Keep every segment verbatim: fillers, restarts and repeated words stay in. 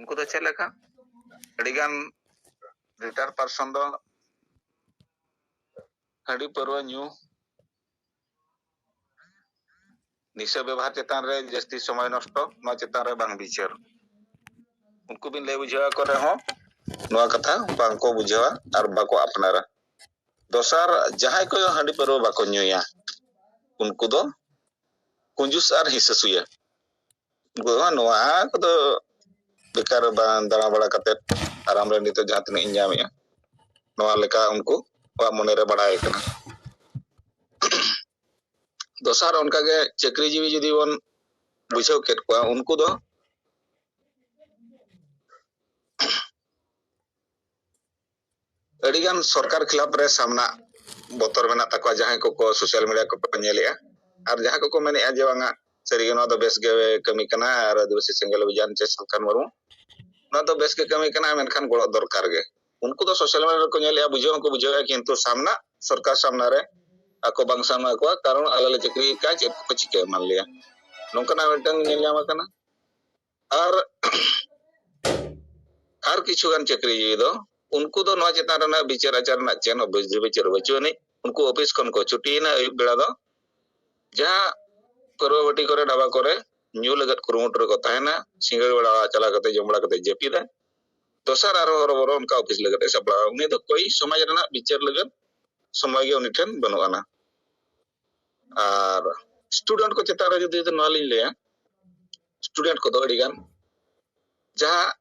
ᱩᱱᱠᱩ ᱫᱚ ᱪᱮᱫ ᱞᱮᱠᱟ? ᱟᱹᱰᱤᱜᱟᱱ ᱨᱤᱴᱟᱭᱟᱨ ᱯᱟᱨᱥᱚᱱ ᱫᱚ ᱦᱟᱺᱰᱤ ᱯᱟᱹᱨᱣᱟᱹ ᱧᱩ, ᱱᱤᱥᱟᱹ ᱵᱮᱵᱚᱦᱟᱨ ᱪᱮᱛᱟᱱ ᱨᱮ ᱡᱟᱹᱥᱛᱤ ᱥᱚᱢᱚᱭ ᱱᱚᱥᱴᱚ, ᱱᱚᱣᱟ ᱪᱮᱛᱟᱱ ᱨᱮ ᱵᱟᱝ ᱵᱤᱪᱟᱹᱨ᱾ ᱩᱱᱠᱩ ᱵᱤᱱ ᱞᱟᱹᱭ ᱵᱩᱡᱷᱟᱹᱣ ᱟᱠᱚ ᱨᱮᱦᱚᱸ ᱱᱚᱣᱟ ᱠᱟᱛᱷᱟ ᱵᱟᱝ ᱠᱚ ᱵᱩᱡᱷᱟᱹᱣᱟ ᱟᱨ ᱵᱟᱠᱚ ᱟᱯᱱᱟᱨᱟ᱾ ᱫᱚᱥᱟᱨ, ᱡᱟᱦᱟᱸᱭ ᱠᱚ ᱦᱟᱺᱰᱤ ᱯᱟᱹᱨᱣᱟᱹ ᱵᱟᱠᱚ ᱧᱩᱭᱟ, ᱩᱱᱠᱩ ᱫᱚ ᱠᱩᱸᱡᱩᱥ ᱟᱨ ᱦᱤᱥᱟᱹ ᱥᱩᱭᱟᱹ᱾ ᱩᱱᱠᱩ ᱫᱚ ᱱᱚᱣᱟ ᱠᱚᱫᱚ ᱵᱮᱠᱟᱨ ᱵᱟᱝ ᱫᱟᱬᱟ ᱵᱟᱲᱟ ᱠᱟᱛᱮᱫ ᱟᱨᱟᱢ ᱨᱮ ᱱᱤᱛᱚᱜ ᱡᱟᱦᱟᱸ ᱛᱤᱱᱟᱹᱜ ᱤᱧ ᱧᱟᱢᱮᱜᱼᱟ, ᱱᱚᱣᱟ ᱞᱮᱠᱟ ᱩᱱᱠᱩ ᱠᱚᱣᱟᱜ ᱢᱚᱱᱮᱨᱮ ᱵᱟᱲᱟᱭ ᱠᱟᱱᱟ᱾ ᱫᱚᱥᱟᱨ, ᱚᱱᱠᱟᱜᱮ ᱪᱟᱹᱠᱨᱤ ᱡᱤᱣᱤ ᱡᱩᱫᱤ ᱵᱚᱱ ᱵᱩᱡᱷᱟᱹᱣ ᱠᱮᱫ ᱠᱚᱣᱟ, ᱩᱱᱠᱩ ᱫᱚ ᱟᱹᱰᱤᱜᱟᱱ ᱥᱚᱨᱠᱟᱨ ᱠᱷᱤᱞᱟᱯ ᱨᱮ ᱥᱟᱢᱱᱟ ᱵᱚᱛᱚᱨ ᱢᱮᱱᱟᱜ ᱛᱟᱠᱚᱣᱟ, ᱡᱟᱦᱟᱸᱭ ᱠᱚᱠᱚ ᱥᱳᱥᱟᱞ ᱢᱤᱰᱤᱭᱟ ᱠᱚᱠᱚ ᱧᱮᱞᱮᱜᱼᱟ ᱟᱨ ᱡᱟᱦᱟᱸᱭ ᱠᱚᱠᱚ ᱢᱮᱱᱮᱜᱼᱟ ᱡᱮ ᱵᱟᱝᱟ, ᱥᱟᱹᱨᱤᱜᱮ ᱱᱚᱣᱟ ᱫᱚ ᱵᱮᱥ ᱜᱮ ᱠᱟᱹᱢᱤ ᱠᱟᱱᱟ ᱟᱨ ᱟᱹᱫᱤᱵᱟᱹᱥᱤ ᱥᱮᱸᱜᱮᱞ ᱚᱵᱷᱤᱡᱟᱱ ᱪᱮ ᱥᱟᱞᱠᱷᱟᱱ ᱢᱩᱨᱢᱩ, ᱱᱚᱣᱟ ᱫᱚ ᱵᱮᱥ ᱜᱮ ᱠᱟᱹᱢᱤ ᱠᱟᱱᱟ, ᱢᱮᱱᱠᱷᱟᱱ ᱜᱚᱲᱚ ᱫᱚᱨᱠᱟᱨ ᱜᱮ᱾ ᱩᱱᱠᱩ ᱫᱚ ᱥᱳᱥᱟᱞ ᱢᱤᱰᱤᱭᱟ ᱨᱮᱠᱚ ᱧᱮᱞᱮᱜᱼᱟ, ᱵᱩᱡᱷᱟᱹᱣ ᱦᱚᱸᱠᱚ ᱵᱩᱡᱷᱟᱹᱣᱮᱜᱼᱟ, ᱠᱤᱱᱛᱩ ᱥᱟᱢᱱᱟ, ᱥᱚᱨᱠᱟᱨ ᱥᱟᱢᱱᱟ ᱨᱮ ᱟᱠᱚ ᱵᱟᱝ ᱥᱟᱢᱱᱟ ᱠᱚᱣᱟ, ᱠᱟᱨᱚᱱ ᱟᱞᱮ ᱞᱮ ᱪᱟᱹᱠᱨᱤ ᱟᱠᱟᱫ, ᱪᱮᱫ ᱠᱚᱠᱚ ᱪᱤᱠᱟᱹᱭᱟ ᱢᱟᱱ ᱞᱤᱭᱟ, ᱱᱚᱝᱠᱟᱱᱟᱜ ᱢᱤᱫᱴᱟᱝ ᱧᱮᱞ ᱧᱟᱢ ᱟᱠᱟᱱᱟ᱾ ᱟᱨ ᱟᱨ ᱠᱤᱪᱷᱩ ᱜᱟᱱ ᱪᱟᱹᱠᱨᱤ ᱡᱤᱣᱤ ᱫᱚ ᱩᱱᱠᱩ ᱫᱚ ᱱᱚᱣᱟ ᱪᱮᱛᱟᱱ ᱨᱮᱱᱟᱜ ᱵᱤᱪᱟᱹᱨ ᱟᱪᱟᱨ ᱨᱮᱱᱟᱜ ᱪᱮᱫ ᱦᱚᱸ ᱵᱤᱪᱟᱹᱨ ᱵᱟᱹᱪᱩᱜ ᱟᱹᱱᱤᱡ᱾ ᱩᱱᱠᱩ ᱚᱯᱷᱤᱥ ᱠᱷᱚᱱ ᱠᱚ ᱪᱷᱩᱴᱤᱭᱮᱱᱟ, ᱟᱹᱭᱩᱵ ᱵᱮᱲᱟ ᱫᱚ ᱡᱟᱦᱟᱸ ᱯᱟᱹᱨᱣᱟᱹ ᱵᱷᱟᱹᱴᱤ ᱠᱚᱨᱮ, ᱰᱷᱟᱵᱟ ᱠᱚᱨᱮ ᱧᱩ ᱞᱟᱹᱜᱤᱫ ᱠᱩᱨᱩᱢᱩᱴᱩ ᱨᱮᱠᱚ ᱛᱟᱦᱮᱱᱟ᱾ ᱥᱤᱸᱜᱟᱹᱲ ᱵᱮᱲᱟ ᱪᱟᱞᱟᱣ ᱠᱟᱛᱮ, ᱡᱚᱢ ᱵᱟᱲᱟ ᱠᱟᱛᱮ ᱡᱟᱹᱯᱤᱫᱟ᱾ ᱫᱚᱥᱟᱨ ᱟᱨᱦᱚᱸ ᱦᱚᱨᱚᱵᱚᱨᱚ ᱚᱱᱠᱟ ᱚᱯᱷᱤᱥ ᱞᱟᱹᱜᱤᱫ ᱮ ᱥᱟᱯᱲᱟᱣᱟ᱾ ᱩᱱᱤ ᱫᱚ ᱠᱚᱭ ᱥᱚᱢᱟᱡᱽ ᱨᱮᱱᱟᱜ ᱵᱤᱪᱟᱹᱨ ᱞᱟᱹᱜᱤᱫ ᱥᱚᱢᱚᱭ ᱜᱮ ᱩᱱᱤ ᱴᱷᱮᱱ ᱵᱟᱹᱱᱩᱜ ᱟᱱᱟ᱾ ᱟᱨ ᱥᱴᱩᱰᱮᱱᱴ ᱠᱚ ᱪᱮᱛᱟᱱ ᱨᱮ ᱡᱩᱫᱤ ᱱᱚᱣᱟ ᱞᱤᱧ ᱞᱟᱹᱭᱟ, ᱥᱴᱩᱰᱮᱱᱴ ᱠᱚᱫᱚ ᱟᱹᱰᱤᱜᱟᱱ, ᱡᱟᱦᱟᱸ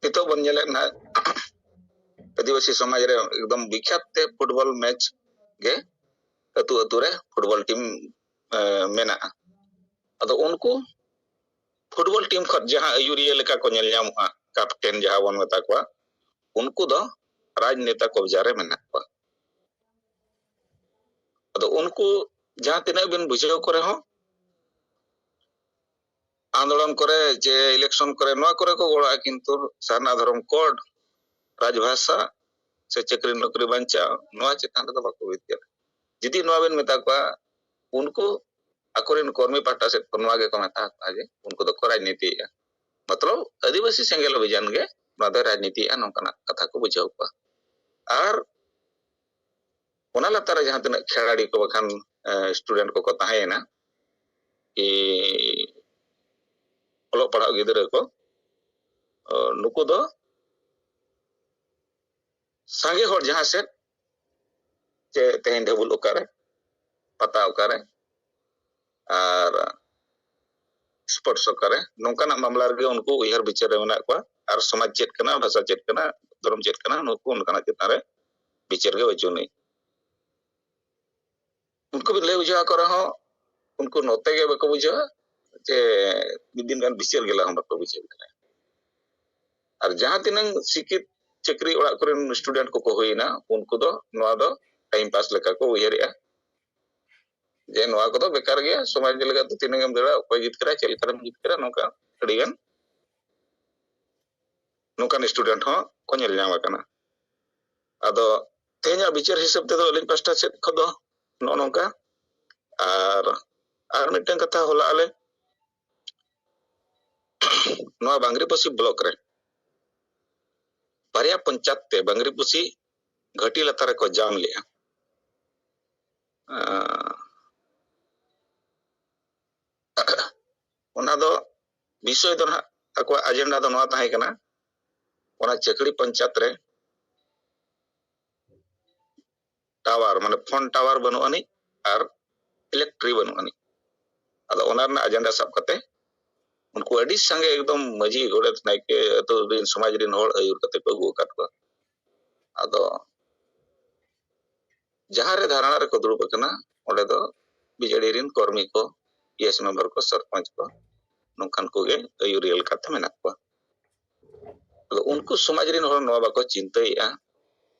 ᱱᱤᱛᱚᱜ ᱵᱚᱱ ᱧᱮᱞᱮᱫ ᱱᱟᱦᱟᱜ, ᱟᱹᱫᱤᱵᱟᱹᱥᱤ ᱥᱚᱢᱟᱡᱽ ᱨᱮ ᱮᱠᱫᱚᱢ ᱵᱤᱠᱷᱟᱛ ᱛᱮ ᱯᱷᱩᱴᱵᱚᱞ ᱢᱮᱪ ᱜᱮ ᱟᱹᱛᱩ ᱟᱹᱛᱩ ᱨᱮ ᱯᱷᱩᱴᱵᱚᱞ ᱴᱤᱢ, ᱮ, ᱢᱮᱱᱟᱜᱼᱟ᱾ ᱟᱫᱚ ᱩᱱᱠᱩ ᱯᱷᱩᱴᱵᱚᱞ ᱴᱤᱢ ᱠᱷᱚᱱ ᱡᱟᱦᱟᱸ ᱟᱹᱭᱩᱨᱤᱭᱟᱹ ᱞᱮᱠᱟ ᱠᱚ ᱧᱮᱞ ᱧᱟᱢᱚᱜᱼᱟ, ᱠᱮᱯᱴᱮᱱ ᱡᱟᱦᱟᱸ ᱵᱚᱱ ᱢᱮᱛᱟ ᱠᱚᱣᱟ, ᱩᱱᱠᱩ ᱫᱚ ᱨᱟᱡᱽᱱᱮᱛᱟ ᱠᱚᱵᱡᱟ ᱨᱮ ᱢᱮᱱᱟᱜ ᱠᱚᱣᱟ᱾ ᱟᱫᱚ ᱩᱱᱠᱩ ᱡᱟᱦᱟᱸ ᱛᱤᱱᱟᱹᱜ ᱵᱤᱱ ᱵᱩᱡᱷᱟᱹᱣ ᱠᱚᱨᱮ ᱦᱚᱸ, ᱟᱱᱫᱳᱞᱚᱱ ᱠᱚᱨᱮ ᱡᱮ ᱤᱞᱮᱠᱥᱚᱱ ᱠᱚᱨᱮ, ᱱᱚᱣᱟ ᱠᱚᱨᱮ ᱠᱚ ᱜᱚᱲᱚᱜᱼᱟ, ᱠᱤᱱᱛᱩ ᱥᱟᱨᱱᱟ ᱫᱷᱚᱨᱚᱢ ᱠᱳᱰ, ᱨᱟᱡᱽᱵᱷᱟᱥᱟ ᱥᱮ ᱪᱟᱹᱠᱨᱤ ᱱᱚᱠᱨᱤ ᱵᱟᱧᱪᱟᱣ, ᱱᱚᱣᱟ ᱪᱮᱛᱟᱱ ᱨᱮᱫᱚ ᱵᱟᱠᱚ ᱵᱤᱪᱟᱹᱨᱟ᱾ ᱡᱩᱫᱤ ᱱᱚᱣᱟ ᱵᱮᱱ ᱢᱮᱛᱟ ᱠᱚᱣᱟ, ᱩᱱᱠᱩ ᱟᱠᱚᱨᱮᱱ ᱠᱚᱨᱢᱤ ᱯᱟᱦᱴᱟ ᱥᱮᱫ ᱠᱷᱚᱱ ᱱᱚᱣᱟ ᱜᱮᱠᱚ ᱢᱮᱛᱟ ᱠᱚᱣᱟ ᱡᱮ ᱩᱱᱠᱩ ᱫᱚᱠᱚ ᱨᱟᱡᱽᱱᱤᱛᱤᱭᱮᱫᱼᱟ᱾ ᱢᱚᱛᱞᱚᱵ ᱟᱹᱫᱤᱵᱟᱹᱥᱤ ᱥᱮᱸᱜᱮᱞ ᱚᱵᱷᱤᱡᱟᱱ ᱜᱮ ᱱᱚᱣᱟ ᱫᱚᱭ ᱨᱟᱡᱽᱱᱤᱛᱤᱭᱮᱫᱼᱟ, ᱱᱚᱝᱠᱟᱱᱟᱜ ᱠᱟᱛᱷᱟ ᱠᱚ ᱵᱩᱡᱷᱟᱹᱣ ᱠᱚᱣᱟ᱾ ᱟᱨ ᱚᱱᱟ ᱞᱟᱛᱟᱨ ᱨᱮ ᱡᱟᱦᱟᱸ ᱛᱤᱱᱟᱹᱜ ᱠᱷᱮᱞᱟᱲᱤ ᱠᱚ ᱵᱟᱠᱷᱟᱱ ᱥᱴᱩᱰᱮᱱᱴ ᱠᱚᱠᱚ ᱛᱟᱦᱮᱸᱭᱮᱱᱟ, ᱠᱤ ᱚᱞᱚᱜ ᱯᱟᱲᱦᱟᱜ ᱜᱤᱫᱽᱨᱟᱹ ᱠᱚ, ᱱᱩᱠᱩ ᱫᱚ ᱥᱟᱸᱜᱮ ᱦᱚᱲ ᱡᱟᱦᱟᱸ ᱥᱮᱫ ᱪᱮ ᱛᱮᱦᱮᱧ ᱰᱷᱟᱹᱵᱩᱞ ᱚᱠᱟᱨᱮ, ᱯᱟᱛᱟ ᱚᱠᱟᱨᱮ, ᱟᱨ ᱥᱯᱳᱨᱴᱥ ᱚᱠᱟᱨᱮ, ᱱᱚᱝᱠᱟᱱᱟᱜ ᱢᱟᱢᱞᱟ ᱨᱮᱜᱮ ᱩᱱᱠᱩ ᱩᱭᱦᱟᱹᱨ ᱵᱤᱪᱟᱹᱨ ᱨᱮ ᱢᱮᱱᱟᱜ ᱠᱚᱣᱟ᱾ ᱟᱨ ᱥᱚᱢᱟᱡᱽ ᱪᱮᱫ ᱠᱟᱱᱟ, ᱵᱷᱟᱥᱟ ᱪᱮᱫ ᱠᱟᱱᱟ, ᱫᱷᱚᱨᱚᱢ ᱪᱮᱫ ᱠᱟᱱᱟ, ᱱᱩᱠᱩ ᱚᱱᱠᱟᱱᱟᱜ ᱪᱮᱛᱟᱱ ᱨᱮ ᱵᱤᱪᱟᱹᱨ ᱜᱮ ᱵᱟᱹᱪᱩᱜ ᱟᱹᱱᱤᱡ᱾ ᱩᱱᱠᱩ ᱵᱤᱱ ᱞᱟᱹᱭ ᱵᱩᱡᱷᱟᱹᱣ ᱟᱠᱚ ᱨᱮᱦᱚᱸ ᱩᱱᱠᱩ ᱱᱚᱛᱮ ᱜᱮ ᱵᱟᱠᱚ ᱵᱩᱡᱷᱟᱹᱣᱟ, ᱡᱮ ᱢᱤᱫ ᱫᱤᱱ ᱜᱟᱱ ᱵᱤᱪᱟᱹᱨ ᱜᱮᱞᱟ ᱦᱚᱸ ᱵᱟᱠᱚ ᱵᱩᱡᱷᱟᱹᱣ ᱫᱟᱲᱮᱭᱟᱜᱼᱟ᱾ ᱟᱨ ᱡᱟᱦᱟᱸ ᱛᱤᱱᱟᱹᱝ ᱥᱤᱠᱷᱤᱛ ᱪᱟᱹᱠᱨᱤ ᱚᱲᱟᱜ ᱠᱚᱨᱮᱱ ᱥᱴᱩᱰᱮᱱᱴ ᱠᱚᱠᱚ ᱦᱩᱭᱱᱟ, ᱩᱱᱠᱩ ᱫᱚ ᱱᱚᱣᱟ ᱫᱚ ᱴᱟᱭᱤᱢ ᱯᱟᱥ ᱞᱮᱠᱟ ᱠᱚ ᱩᱭᱦᱟᱹᱨᱮᱜᱼᱟ, ᱡᱮ ᱱᱚᱣᱟ ᱠᱚᱫᱚ ᱵᱮᱠᱟᱨ ᱜᱮᱭᱟ, ᱥᱚᱢᱟᱡᱽ ᱞᱟᱹᱜᱤᱫ ᱫᱚ ᱛᱤᱱᱟᱹᱜ ᱮᱢ ᱫᱟᱹᱲᱟ, ᱚᱠᱚᱭ ᱡᱤᱛᱠᱟᱹᱨᱟ, ᱪᱮᱫ ᱞᱮᱠᱟᱨᱮᱢ ᱡᱤᱛᱠᱟᱹᱨᱟ, ᱱᱚᱝᱠᱟ ᱟᱹᱰᱤᱜᱟᱱ ᱱᱚᱝᱠᱟᱱ ᱥᱴᱩᱰᱮᱱᱴ ᱦᱚᱸ ᱠᱚ ᱧᱮᱞ ᱧᱟᱢ ᱟᱠᱟᱱᱟ᱾ ᱟᱫᱚ ᱛᱮᱦᱮᱧᱟᱜ ᱵᱤᱪᱟᱹᱨ ᱦᱤᱥᱟᱹᱵ ᱛᱮᱫᱚ ᱟᱹᱞᱤᱧ ᱯᱟᱥᱴᱟ ᱥᱮᱫ ᱠᱷᱚᱱ ᱫᱚ ᱱᱚᱜᱼᱚ ᱱᱚᱝᱠᱟ᱾ ᱟᱨ ᱟᱨ ᱢᱤᱫᱴᱟᱝ ᱠᱟᱛᱷᱟ, ᱦᱚᱞᱟ ᱟᱞᱮ ᱱᱚᱣᱟ ᱵᱟᱝᱨᱤᱯᱚᱥᱤ ᱵᱞᱚᱠ ᱨᱮ ᱵᱟᱨᱭᱟ ᱯᱚᱧᱪᱟᱭᱮᱛ ᱛᱮ ᱵᱟᱝᱨᱤᱯᱚᱥᱤ ᱜᱷᱟᱹᱴᱤ ᱞᱟᱛᱟᱨ ᱨᱮᱠᱚ ᱡᱟᱢ ᱞᱮᱜᱼᱟ᱾ ᱟᱸ, ᱚᱱᱟ ᱫᱚ ᱵᱤᱥᱚᱭ ᱫᱚ ᱱᱟᱦᱟᱜ ᱟᱠᱚᱣᱟᱜ ᱮᱡᱮᱱᱰᱟ ᱫᱚ ᱱᱚᱣᱟ ᱛᱟᱦᱮᱸ ᱠᱟᱱᱟ, ᱚᱱᱟ ᱪᱟᱹᱠᱲᱤ ᱯᱚᱧᱪᱟᱭᱮᱛ ᱨᱮ ᱴᱟᱣᱟᱨ, ᱢᱟᱱᱮ ᱯᱷᱳᱱ ᱴᱟᱣᱟᱨ ᱵᱟᱹᱱᱩᱜ ᱟᱹᱱᱤᱡ ᱟᱨ ᱤᱞᱮᱠᱴᱨᱤ ᱵᱟᱹᱱᱩᱜ ᱟᱹᱱᱤᱡ᱾ ᱟᱫᱚ ᱚᱱᱟ ᱨᱮᱱᱟᱜ ᱮᱡᱮᱱᱰᱟ ᱥᱟᱵ ᱠᱟᱛᱮ ᱩᱱᱠᱩ ᱟᱹᱰᱤ ᱥᱟᱸᱜᱮ ᱮᱠᱫᱚᱢ ᱢᱟᱹᱡᱷᱤ, ᱜᱚᱰᱮᱛ, ᱱᱟᱭᱠᱮ, ᱟᱹᱛᱩ ᱨᱮᱱ ᱥᱚᱢᱟᱡᱽ ᱨᱮᱱ ᱦᱚᱲ ᱟᱹᱭᱩᱨ ᱠᱟᱛᱮ ᱠᱚ ᱟᱹᱜᱩ ᱟᱠᱟᱫ ᱠᱚᱣᱟ᱾ ᱟᱫᱚ ᱡᱟᱦᱟᱸ ᱨᱮ ᱫᱷᱟᱨᱱᱟ ᱨᱮᱠᱚ ᱫᱩᱲᱩᱵ ᱟᱠᱟᱱᱟ, ᱚᱸᱰᱮ ᱫᱚ ᱵᱤᱡᱮᱰᱤ ᱨᱮᱱ ᱠᱚᱨᱢᱤ ᱠᱚ, ᱯᱤ ᱮᱥ ᱢᱮᱢᱵᱟᱨ ᱠᱚ, ᱥᱚᱨᱯᱚᱧᱪ ᱠᱚ, ᱱᱚᱝᱠᱟᱱ ᱠᱚᱜᱮ ᱟᱹᱭᱩᱨᱤᱭᱟᱹ ᱞᱮᱠᱟᱛᱮ ᱢᱮᱱᱟᱜ ᱠᱚᱣᱟ᱾ ᱟᱫᱚ ᱩᱱᱠᱩ ᱥᱚᱢᱟᱡᱽ ᱨᱮᱱ ᱦᱚᱲ ᱱᱚᱣᱟ ᱵᱟᱠᱚ ᱪᱤᱱᱛᱟᱹᱭᱮᱫᱼᱟ,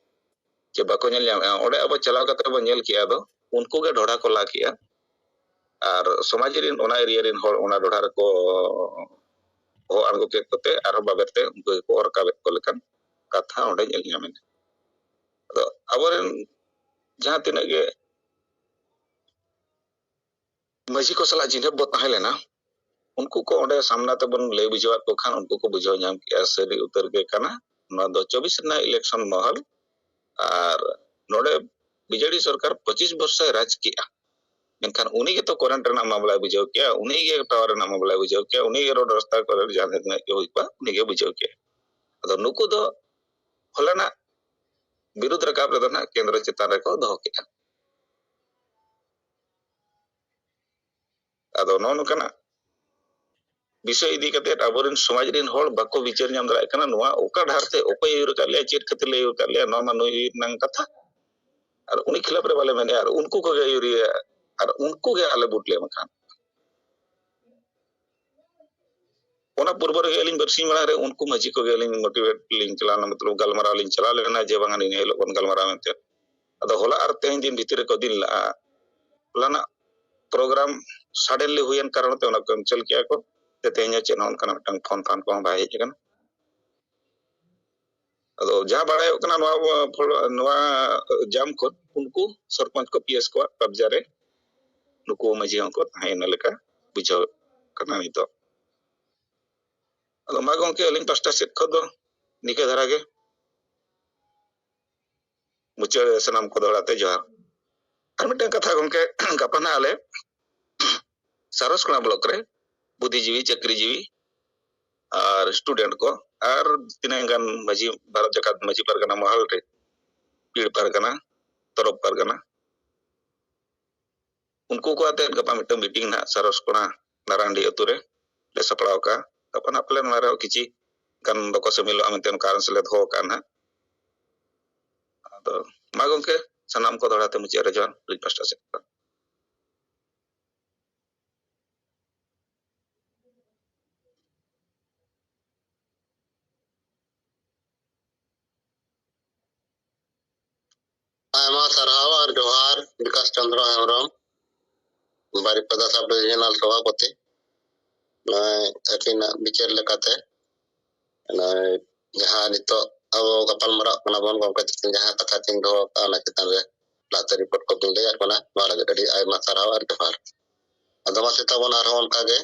ᱪᱮ ᱵᱟᱠᱚ ᱧᱮᱞ ᱧᱟᱢᱮᱫᱼᱟ᱾ ᱚᱸᱰᱮ ᱟᱵᱚ ᱪᱟᱞᱟᱣ ᱠᱟᱛᱮ ᱵᱚᱱ ᱧᱮᱞ ᱠᱮᱜᱼᱟ, ᱟᱫᱚ ᱩᱱᱠᱩ ᱜᱮ ᱰᱷᱚᱲᱟ ᱠᱚ ᱞᱟ ᱠᱮᱜᱼᱟ᱾ ᱟᱨ ᱥᱚᱢᱟᱡᱽ ᱨᱮᱱ, ᱚᱱᱟ ᱮᱨᱤᱭᱟ ᱨᱮᱱ ᱦᱚᱲ ᱚᱱᱟ ᱰᱷᱚᱲᱟ ᱨᱮᱠᱚ ᱦᱚᱦᱚ ᱟᱬᱜᱚ ᱠᱮᱫ ᱠᱚᱛᱮ ᱟᱨᱦᱚᱸ ᱵᱟᱵᱮᱨ ᱛᱮ ᱩᱱᱠᱩ ᱜᱮᱠᱚ ᱚᱨ ᱨᱟᱠᱟᱵᱮᱫ ᱠᱚ ᱞᱮᱠᱟᱱ ᱠᱟᱛᱷᱟ ᱚᱸᱰᱮ ᱧᱮᱞ ᱧᱟᱢᱮᱱᱟ᱾ ᱟᱫᱚ ᱟᱵᱚᱨᱮᱱ ᱡᱟᱦᱟᱸ ᱛᱤᱱᱟᱹᱜ ᱜᱮ ᱢᱟᱹᱡᱷᱤ ᱠᱚ ᱥᱟᱞᱟᱜ ᱪᱤᱱᱦᱟᱹᱯ ᱵᱚ ᱛᱟᱦᱮᱸ ᱞᱮᱱᱟ, ᱩᱱᱠᱩ ᱠᱚ ᱚᱸᱰᱮ ᱥᱟᱢᱱᱟ ᱛᱮᱵᱚᱱ ᱞᱟᱹᱭ ᱵᱩᱡᱷᱟᱹᱣᱟᱫ ᱠᱚ ᱠᱷᱟᱱ ᱩᱱᱠᱩ ᱠᱚ ᱵᱩᱡᱷᱟᱹᱣ ᱧᱟᱢ ᱠᱮᱜᱼᱟ ᱥᱟᱹᱨᱤ ᱩᱛᱟᱹᱨ ᱜᱮ ᱠᱟᱱᱟ᱾ ᱱᱚᱣᱟ ᱫᱚ ᱪᱚᱵᱵᱤᱥ ᱨᱮᱱᱟᱜ election ᱢᱚᱦᱚᱞ᱾ ᱟᱨ ᱱᱚᱰᱮ ᱵᱤᱡᱮᱰᱤ ᱥᱚᱨᱠᱟᱨ ᱯᱚᱸᱪᱤᱥ ᱵᱚᱨᱥᱚᱭ ᱨᱟᱡᱽ ᱠᱮᱜᱼᱟ, ᱢᱮᱱᱠᱷᱟᱱ ᱩᱱᱤ ᱜᱮᱛᱚ current ᱨᱮᱱᱟᱜ ᱢᱟᱢᱞᱟᱭ ᱵᱩᱡᱷᱟᱹᱣ ᱠᱮᱜᱼᱟ, ᱩᱱᱤ ᱜᱮ tower ᱨᱮᱱᱟᱜ ᱢᱟᱢᱞᱟᱭ ᱵᱩᱡᱷᱟᱹᱣ ᱠᱮᱜᱼᱟ, ᱩᱱᱤ ᱜᱮ road ᱨᱟᱥᱛᱟ ᱠᱚᱨᱮ ᱡᱟᱦᱟᱸ ᱛᱤᱱᱟᱹᱜ ᱜᱮ ᱦᱩᱭ ᱠᱚᱜᱼᱟ ᱩᱱᱤ ᱜᱮ ᱵᱩᱡᱷᱟᱹᱣ ᱠᱮᱜᱼᱟ᱾ ᱟᱫᱚ ᱱᱩᱠᱩ ᱫᱚ ᱦᱚᱞᱟᱱᱟᱜ ᱵᱤᱨᱩᱫᱷ ᱨᱟᱠᱟᱵ ᱨᱮᱫᱚ ᱱᱟᱜ ᱠᱮᱱᱫᱨᱚ ᱪᱮᱛᱟᱱ ᱨᱮᱠᱚ ᱫᱚᱦᱚ ᱠᱮᱜᱼᱟ᱾ ᱟᱫᱚ ᱱᱚᱜᱼᱚ ᱱᱚᱝᱠᱟᱱᱟᱜ ᱵᱤᱥᱚᱭ ᱤᱫᱤ ᱠᱟᱛᱮ ᱟᱵᱚᱨᱮᱱ ᱥᱚᱢᱟᱡᱽ ᱨᱮᱱ ᱦᱚᱲ ᱵᱟᱠᱚ ᱵᱤᱪᱟᱹᱨ ᱧᱟᱢ ᱫᱟᱲᱮᱭᱟᱜ ᱠᱟᱱᱟ, ᱱᱚᱣᱟ ᱚᱠᱟ ᱰᱟᱦᱟᱨ ᱛᱮ ᱚᱠᱚᱭ ᱟᱹᱭᱩᱨ ᱟᱠᱟᱫ ᱞᱮᱭᱟ, ᱪᱮᱫ ᱠᱷᱟᱹᱛᱤᱨ ᱞᱮ ᱟᱹᱭᱩᱨ ᱟᱠᱟᱫ ᱞᱮᱭᱟ, ᱱᱚᱣᱟ ᱢᱟ ᱱᱩᱭ ᱨᱮᱱᱟᱝ ᱠᱟᱛᱷᱟ᱾ ᱟᱨ ᱩᱱᱤ ᱠᱷᱤᱞᱟᱯ ᱨᱮ ᱵᱟᱞᱮ ᱢᱮᱱᱮᱫᱼᱟ, ᱟᱨ ᱩᱱᱠᱩ ᱠᱚᱜᱮ ᱟᱹᱭᱩᱨᱤᱭᱟᱹ, ᱟᱨ ᱩᱱᱠᱩ ᱜᱮ ᱟᱞᱮ ᱵᱷᱳᱴ ᱞᱮ ᱮᱢ ᱟᱠᱟᱱ᱾ ᱚᱱᱟ ᱯᱩᱨᱵᱚ ᱨᱮᱜᱮ ᱟᱹᱞᱤᱧ ᱵᱟᱨᱥᱤᱧ ᱢᱟᱲᱟᱝ ᱨᱮ ᱩᱱᱠᱩ ᱢᱟᱹᱡᱷᱤ ᱠᱚᱜᱮ ᱟᱹᱞᱤᱧ motivate ᱞᱤᱧ ᱪᱟᱞᱟᱣ ᱞᱮᱱᱟ, ᱢᱚᱛᱞᱚᱵ ᱜᱟᱞᱢᱟᱨᱟᱣ ᱞᱤᱧ ᱪᱟᱞᱟᱣ ᱞᱮᱱᱟ ᱡᱮ ᱵᱟᱝᱟ ᱱᱤᱱᱟᱹ ᱦᱤᱞᱳᱜ ᱵᱚᱱ ᱜᱟᱞᱢᱟᱨᱟᱣ ᱢᱮᱱᱛᱮ᱾ ᱟᱫᱚ ᱦᱚᱞᱟ ᱟᱨ ᱛᱮᱦᱮᱧ ᱫᱤᱱ ᱵᱷᱤᱛᱤᱨ ᱨᱮᱠᱚ ᱫᱤᱱ ᱞᱟᱜᱼᱟ᱾ ᱦᱚᱞᱟᱱᱟᱜ program suddenly ᱦᱩᱭᱮᱱ ᱠᱟᱨᱚᱱ ᱛᱮ ᱚᱱᱟ ᱠᱚ cancel ᱠᱮᱜᱼᱟ ᱠᱚ᱾ ᱛᱮ ᱛᱮᱦᱮᱧ ᱦᱚᱸ ᱪᱮᱫ ᱦᱚᱸ ᱚᱱᱠᱟᱱᱟᱜ ᱢᱤᱫᱴᱟᱝ ᱯᱷᱳᱱ ᱯᱷᱟᱱ ᱠᱚᱦᱚᱸ ᱵᱟᱭ ᱦᱮᱡ ᱟᱠᱟᱱᱟ᱾ ᱟᱫᱚ ᱡᱟᱦᱟᱸ ᱵᱟᱲᱟᱭᱚᱜ ᱠᱟᱱᱟ ᱱᱚᱣᱟ, ᱱᱚᱣᱟ ᱡᱟᱢ ᱠᱷᱚᱱ ᱩᱱᱠᱩ ᱥᱚᱨᱯᱚᱧᱪ ᱠᱚ PS ᱠᱚᱣᱟᱜ ᱠᱟᱵᱽᱡᱟ ᱨᱮ ᱱᱩᱠᱩ ᱢᱟᱹᱡᱷᱤ ᱦᱚᱸᱠᱚ ᱛᱟᱦᱮᱸᱭᱮᱱᱟ ᱞᱮᱠᱟ ᱵᱩᱡᱷᱟᱹᱣ ᱠᱟᱱᱟ ᱱᱤᱛᱚᱜ᱾ ᱟᱫᱚ ᱢᱟ ᱜᱚᱢᱠᱮ, ᱟᱹᱞᱤᱧ ᱯᱟᱥᱴᱟ ᱥᱮᱫ ᱠᱷᱚᱱ ᱫᱚ ᱱᱤᱠᱟᱹ ᱫᱷᱟᱨᱟ ᱜᱮ᱾ ᱢᱩᱪᱟᱹᱫ ᱨᱮ ᱥᱟᱱᱟᱢ ᱠᱚ ᱫᱚᱦᱲᱟ ᱛᱮ ᱡᱚᱦᱟᱨ᱾ ᱟᱨ ᱢᱤᱫᱴᱟᱝ ᱠᱟᱛᱷᱟ ᱜᱚᱢᱠᱮ, ᱜᱟᱯᱟ ᱱᱟᱜ ᱟᱞᱮ ᱥᱟᱨᱚᱥᱠᱚᱬᱟ ᱵᱞᱚᱠ ᱨᱮ ᱵᱩᱫᱽᱫᱷᱤᱡᱤᱵᱤ, ᱪᱟᱹᱠᱨᱤᱡᱤᱵᱤ ᱟᱨ student ᱠᱚ ᱟᱨ ᱛᱤᱱᱟᱹᱜ ᱜᱟᱱ ᱢᱟᱹᱡᱷᱤ, ᱵᱷᱟᱨᱚᱛ ᱡᱟᱠᱟᱛ ᱢᱟᱹᱡᱷᱤ ᱯᱟᱨᱜᱟᱱᱟ ᱢᱚᱦᱚᱞ ᱨᱮ, ᱯᱤᱲ ᱯᱟᱨᱜᱟᱱᱟ, ᱛᱚᱨᱚᱯ ᱯᱟᱨᱜᱟᱱᱟ, ᱩᱱᱠᱩ ᱠᱚ ᱟᱛᱮᱫ ᱜᱟᱯᱟ ᱢᱤᱫᱴᱟᱝ meeting ᱱᱟᱦᱟᱜ ᱥᱟᱨᱚᱥᱠᱚᱬᱟ ᱱᱟᱨᱟᱱᱰᱤ ᱟᱹᱛᱩ ᱨᱮ ᱞᱮ ᱥᱟᱯᱲᱟᱣ ᱠᱟᱜᱼᱟ᱾ ᱜᱟᱯᱟ ᱱᱟᱦᱟᱜ ᱯᱟᱞᱮ ᱱᱚᱣᱟ ᱨᱮᱦᱚᱸ ᱠᱤᱪᱷᱤ ᱜᱟᱱ ᱫᱚᱠᱚ ᱥᱟᱹᱢᱤᱞᱚᱜᱼᱟ ᱢᱮᱱᱛᱮ ᱚᱱᱠᱟ ᱟᱨᱮᱧᱡᱽ ᱞᱮ ᱫᱚᱦᱚ ᱠᱟᱜᱼᱟ ᱱᱟᱦᱟᱜ᱾ ᱟᱫᱚ ᱢᱟ ᱜᱚᱢᱠᱮ, ᱥᱟᱱᱟᱢ ᱠᱚ ᱫᱚᱦᱲᱟ ᱛᱮ ᱢᱩᱪᱟᱹᱫ ᱨᱮ ᱡᱚᱦᱟᱨ ᱟᱹᱞᱤᱧ ᱯᱟᱥᱴᱟ ᱥᱮᱫ ᱠᱷᱚᱱ᱾ ᱟᱭᱢᱟ ᱥᱟᱨᱦᱟᱣ ᱟᱨ ᱡᱚᱦᱟᱨ, ᱵᱤᱠᱟᱥ ᱪᱚᱱᱫᱨᱚ ᱦᱮᱢᱵᱨᱚᱢ, ᱵᱟᱨᱤᱯᱟᱫᱟ sub divisional ᱥᱚᱵᱷᱟᱯᱚᱛᱤ᱾ ᱱᱚᱜᱼᱚᱭ ᱟᱹᱠᱤᱱᱟᱜ ᱵᱤᱪᱟᱹᱨ ᱞᱮᱠᱟᱛᱮ ᱱᱚᱜᱼᱚᱭ ᱡᱟᱦᱟᱸ ᱱᱤᱛᱚᱜ ᱟᱵᱚ ᱜᱟᱯᱟᱞ ᱢᱟᱨᱟᱜ ᱠᱟᱱᱟ ᱵᱚᱱ, ᱜᱚᱢᱠᱮ ᱛᱟᱹᱠᱤᱱ ᱡᱟᱦᱟᱸ ᱠᱟᱛᱷᱟ ᱠᱤᱱ ᱫᱚᱦᱚ ᱟᱠᱟᱫᱼᱟ, ᱚᱱᱟ ᱪᱮᱛᱟᱱ ᱨᱮ ᱞᱟᱦᱟᱛᱮ report ᱠᱚ ᱵᱤᱱ ᱞᱟᱹᱭᱟᱫ ᱵᱚᱱᱟ, ᱱᱚᱣᱟ ᱞᱟᱹᱜᱤᱫ ᱟᱹᱰᱤ ᱟᱭᱢᱟ ᱥᱟᱨᱦᱟᱣ ᱟᱨ ᱡᱚᱦᱟᱨ᱾ ᱟᱫᱚ ᱢᱟᱥᱮ ᱛᱟᱵᱚᱱ ᱟᱨᱦᱚᱸ ᱚᱱᱠᱟ ᱜᱮ